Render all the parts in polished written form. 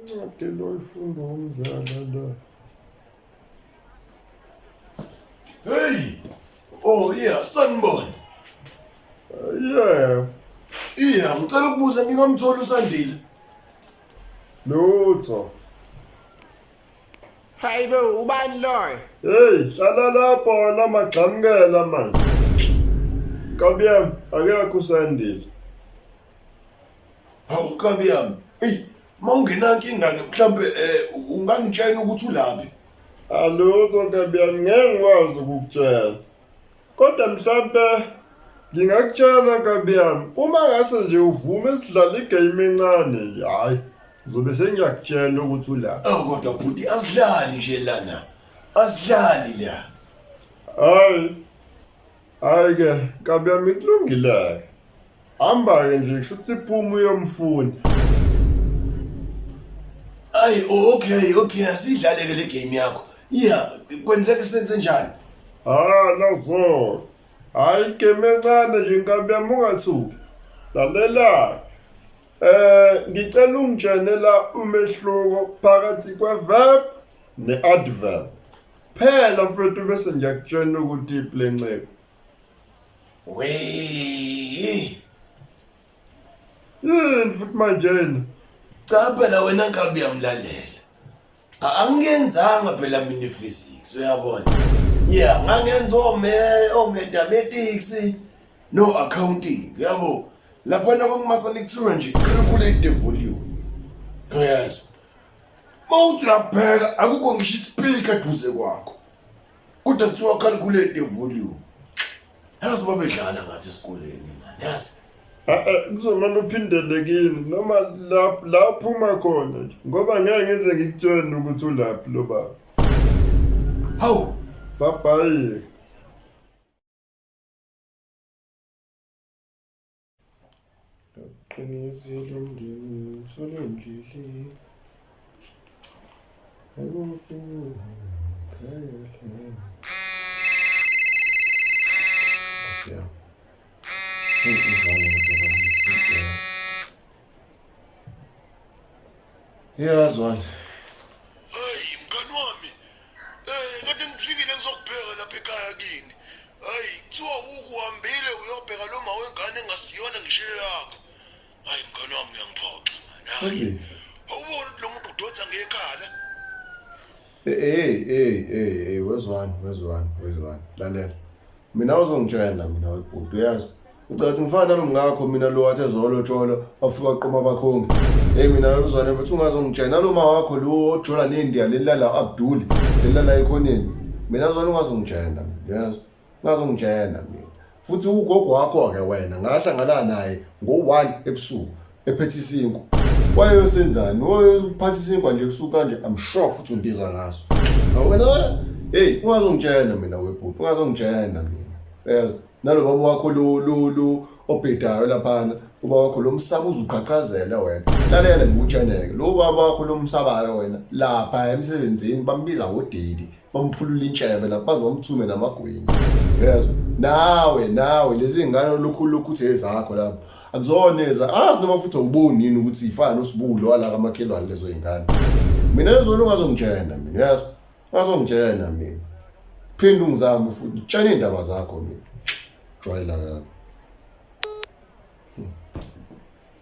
Incwadi lo ifunda umzala la. Hey! Oh yeah, sanibona. Yeah. Yeah, ngicela ukubuza ngingamthola uSandile. Lutho. Hayibo ubani loyo? Hey, hlala lapho wena magxamukela manje. Nkabi yami, akekho uSandile. Hawu nkabi yami. Ey, mawungenankinga ke mhlambe ungangitshela ukuthi ulaphi. Alutho nkabi yami, ngeke ngikwazi ukukutshela. Kodwa mhlampe ngingakutshela nkabi yami, uma ngase nje uvume sidlale igame encane nje, hhayi ngizobe sengiyakutshela ukuthi ulaphi. Awu kodwa bhuti asidlali nje lana. Asidlali la. Hhayi, hhayi-ke nkabi yami kulungile-ke. Hamba-ke nje kusho ukuthi phuma uyomfuna. Ayi okay okay asidlale ke le game yakho. Yeah, kwenzeka senze njani? Ah nazo. Hayi game encane nje nkabi yami ungathuki. Lalela. Ngicela ungitshene la umehluko phakathi kwe-verb ne-adverb. Phela mfethu bese ngiyakutshena ukuthi iphi le ncebo. Wee. Yini futhi manjena? Cha phela wena nkabi uyamlalela. Angiyenzanga phela mina i-physics uyabona. Yeah, ngangenza ome o-mathematics no accounting yabo. Laphana kwakumasale kuthiwa nje calculate the volume. Uyazwa. Mawuthi uyabheka akukho ngisho ispeaker eduze kwakho. Kodwa kuthiwa calculate the volume. Yazi babedlala ngathi esikoleni mani yazi. Eh, kuzomane uphindele kini noma la la uphuma khona nje ngoba ngeke ngize ngikutshele ukuthi ulaphi lo baba. Hawu, Bye bye. Qinisile umndeni uthole endleleni. Akukho khaya la. Nkosi yami. Hey, izwana kodwa bami, yazi. Iyazwana. Hayi mngani wami. Eh kade ngifikile ngizokubheka lapha ekhaya kini. Hayi kuthiwa ukuhambile uyobheka lo ma wengane engasiyona ngisho eyakho. Hayi mngani wami uyangiphoxa mani. Hayi. Awuboni ukuthi lo muntu udonsa ngekhala. Hey hey hey hey wezwani wezwani wezwani lalela. Mina uzongitshela mina webhuti uyazi. Ucathi ngifana nalo mngakho mina lo wathi ezolotsholo wafika waqoma abakhongi. Hey mina uzwane futhi ungazongitshela nalo ma wakho lo ojola nendiya lelala Abdul lelala ekhoneni. Mina uzwane ungazongitshela uyazi. Ungazongitshela mina. Futhi ugogo wakho ke wena ngahlangana naye ngo-1 ebusuku ephethe isinkwa. Wayeyosenzani? Wayeyophatha isinkwa nje ebusuku kanje I'm sure futhi undiza ngaso. Wena hey ungazongitshela mina webhuti ungazongitshela mina. Uyezwa? Nalo baba wakho lo lo lo obhedayo laphana ubaba wakho lo msaba uzuqhaqhazela wena. Lalela ngikutsheneke lo baba wakho lo msabayo wena lapha emsebenzini bambiza ngodeli bamphulula intshebe lapha baze bamthume namagwinya. Uyezwa? Nawe nawe lezi ngane lokhu lokhu uthi ezakho lapha akuzona eza azi noma futhi awuboni yini ukuthi ifana nosibulo wala kamakhelwane lezo zingane. Mina lezona ungazongitshena mina uyezwa? Ungazongitshena mina. Phinde ungizame futhi utshene iy'ndaba zakho mina. Jwayela kabi.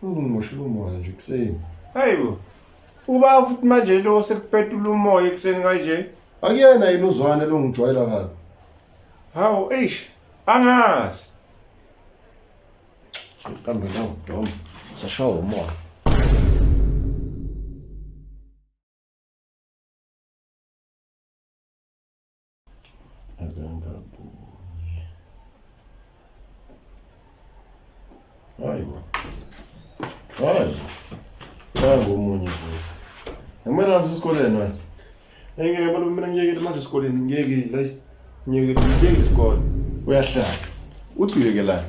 Ungimoshela umoya nje ekuseni. Hayibo. Uba futhi manje lo sekupetula umoya ekuseni kanje. Akuyena yini uzwane lo ngijwayela kabi. Hawu eish angazi. Kambe nawu dom. Sashawa umoya. Akangabuyi. Hayi bo. Hayi. Nangu omunye futhi. Ngimele hambe esikoleni wena. Ngeke malume mina ngiyekile manje esikoleni ngiyekile. Hayi. Ngiyekile ngiyekile isikole. Uyahlala. Uthi uyekelani?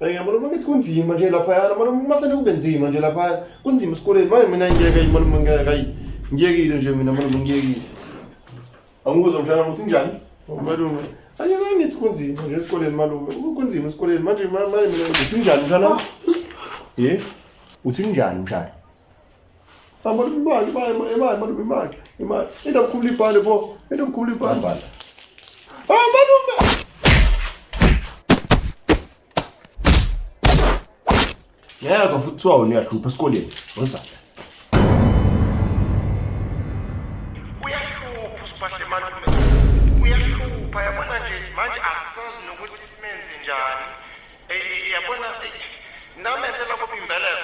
Hayi malume ngithi kunzima nje laphayana malume masele kube nzima nje laphayana. Kunzima esikoleni manje mina ngiyeke malume ngeke hayi. Ngiyekile nje mina malume ngiyekile. Angikuzwa mshana ukuthi njani? Malume. Ayi ngithi kunzima nje esikoleni malume. Kunzima esikoleni manje manje mina uthi njani mshana? Ye? Uthi njani mshana? Ah malume imali imali imali malume imali imali. Into okukhulula ibhande pho. Into okukhulula ibhande. Bamba. Ah malume. Ngeke futhi kuthiwa wena uyahlupha esikoleni. Wozala. Uyahlupha uSibahle malume. Uyahlupha yabona nje manje asazi nokuthi simenze njani. Eh yabona namenzela kuphi imbeleko.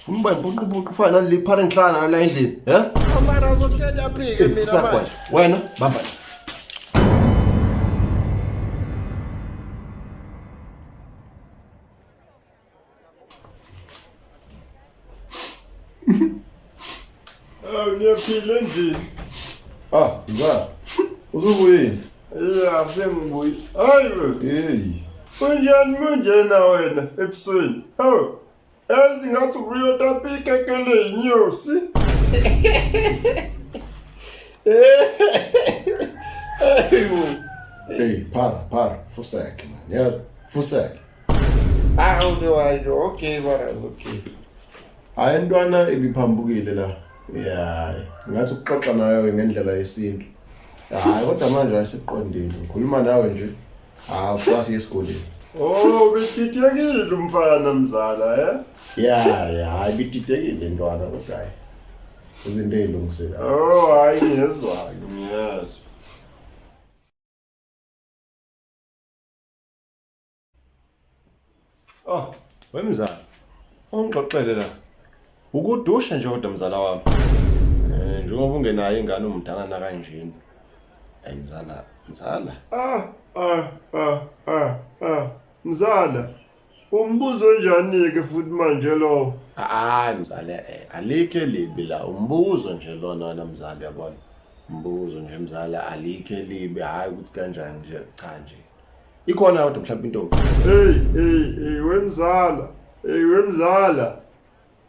Umba impuqupuqu ufana naleli phara enhlana la endlini, he? Mara azotshela phi-ke mina Usakwa. manje? Wena bamba. Awu niyaphila endlini. Ah, mzala. Uzubuyile. Ya sengibuye. Hayi bo. Hey. Unjani munjena wena ebusweni? Hawu. Yazi ngathi ubuyotapika kele inyosi. Hayi bo. Hey, para, para. Fusek man. Yeah, fusek. Awu wayo. Okay mara okay. Hayi intwana ibiphambukile la. Yeah, ngathi ukuxoxa nayo ngendlela yesintu. Hayi kodwa manje asiqondile. Ngikhuluma nawe nje. Ah, kusasa esikoleni. Oh, bedidekile umfana mzala, eh? Ya, ya, hayi bididekile intwana kodwa hayi. Izinto ezilungisela. Oh, hayi ngiyezwa, ngiyezwa. Oh, wemzala. Ungixoxele la. Ukudusha nje kodwa mzala wami. Eh, njengoba ungenayo ingane umdala na kanjena. Ayi mzala, mzala. Ah, ah, ah, ah, ah. Mzala, umbuzo onjani-ke futhi manje lowo? Hayi mzala, eh, alikho elibi la. Umbuzo nje lona wena mzala uyabona. Umbuzo nje mzala alikho elibi, hayi ukuthi kanjani nje cha nje. Ikhona kodwa mhlawumbe intombi. Hey, hey, hey, wemzala. Hey, wemzala.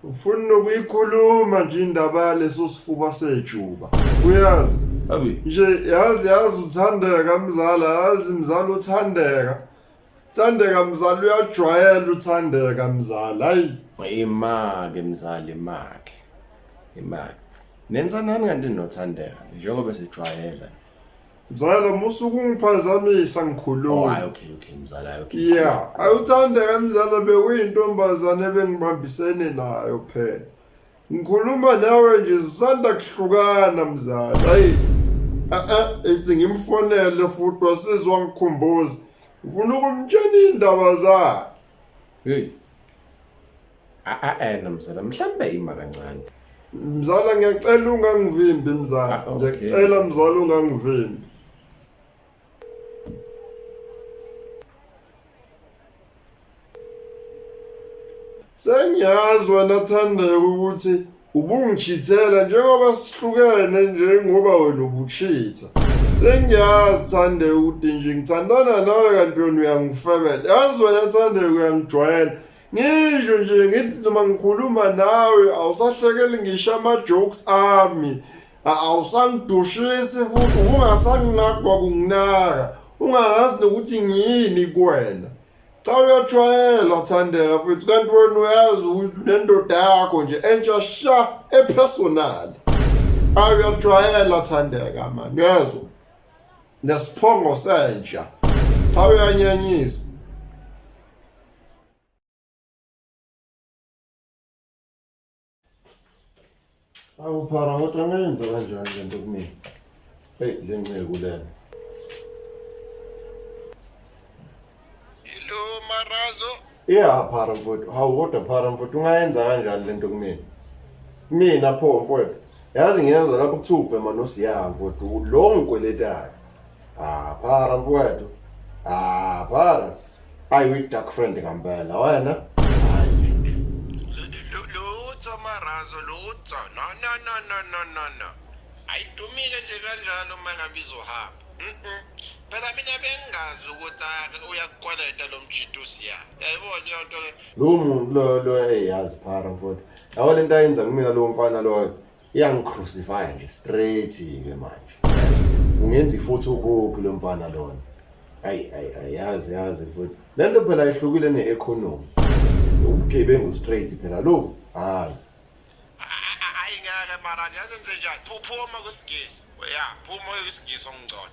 Ufuna nokuyikhuluma nje indaba yaleso sifuba sejuba. Uyazi? Abi, Nje yazi yazi uthandeka mzala, yazi mzala uthandeka. Thandeka mzala uyajwayela uthandeka mzala. Hayi. imake mzali imake. Imake. Nenza nani kanti nothandeka njengoba sijwayela. Mzala musuku ungiphazamisa Oh, ngikhuluma. hayi okay okay mzala hayi okay. Yeah, awuthandeka mzala bekuyintombazane ebengibambisene nayo phela. Ngikhuluma nawe nje sisanda kuhlukana mzala. Hayi. Ah ah, ethi ngimfonele futhi wasizwa ngikhumbuza. Ngifuna ukumtshela indaba zakhe. Hey. Ah ah eh mzala mhlambe ima kancane. Mzala ngiyacela ungangivimbi mzala. Ah, okay. Ngiyacela mzala ungangivimbi. Sengiyazi wena Thandeka ukuthi ubungishithela njengoba sihlukene njengoba wena ubuchitha. Sengiyazi Thandeka ukuthi nje ngithandana nawe kanti wena uyangifebela. Yazi wena Thandeka uyangijwayela. Ngisho nje ngithi noma ngikhuluma nawe awusahlekeli ngisho ama-jokes ami. Awusangidushisi futhi ungasanginaki kwakunginaka. Ungangazi nokuthi ngiyini kuwena. Cha uyajwayela Thandeka futhi kanti wena uyazi ukuthi unendoda yakho nje entsha sha epersonal. Ayi uyajwayela Thandeka man, uyezwa? Nesiphongo sentsha. Cha uyanyanyisa. Awu phara kodwa ngenza kanjani lento kumina? Hey le nceku lena. Hello Marazo. Yeah phara mfowethu. Hawu kodwa phara mfowethu ungayenza kanjani lento kumina? Mina pho mfowethu. Yazi ngiyezwa lapho kuthiwa ubhema nosiya mfowethu lo ngikweletayo. Ah phara mfowethu. Ah phara. Ayi we dark friend ngempela wena. Hayi. Lutho Marazo lutho. No no no no no no no. Ayidumile nje kanjalo uma ngabe izohamba. Mhm. Phela mina bengingazi ukuthi ah, uyakukweleta lo mjito usiya. Yayibona leyo nto le. Lo muntu lo lo eyazi phara mfowethu. Yabo lento ayenza kumina lo mfana loyo iyangicrucify nje straight ke manje. Ungenza iphotocopy lo mfana lona. Ayi ayi ayazi yazi futhi. Lento phela ihlukile neeconomy. Ubugebengu straight phela lo. Hayi. Ayi mara yazenze njani? Phuma kwisiNgisi. Ya, phuma kwisiNgisi ongcono.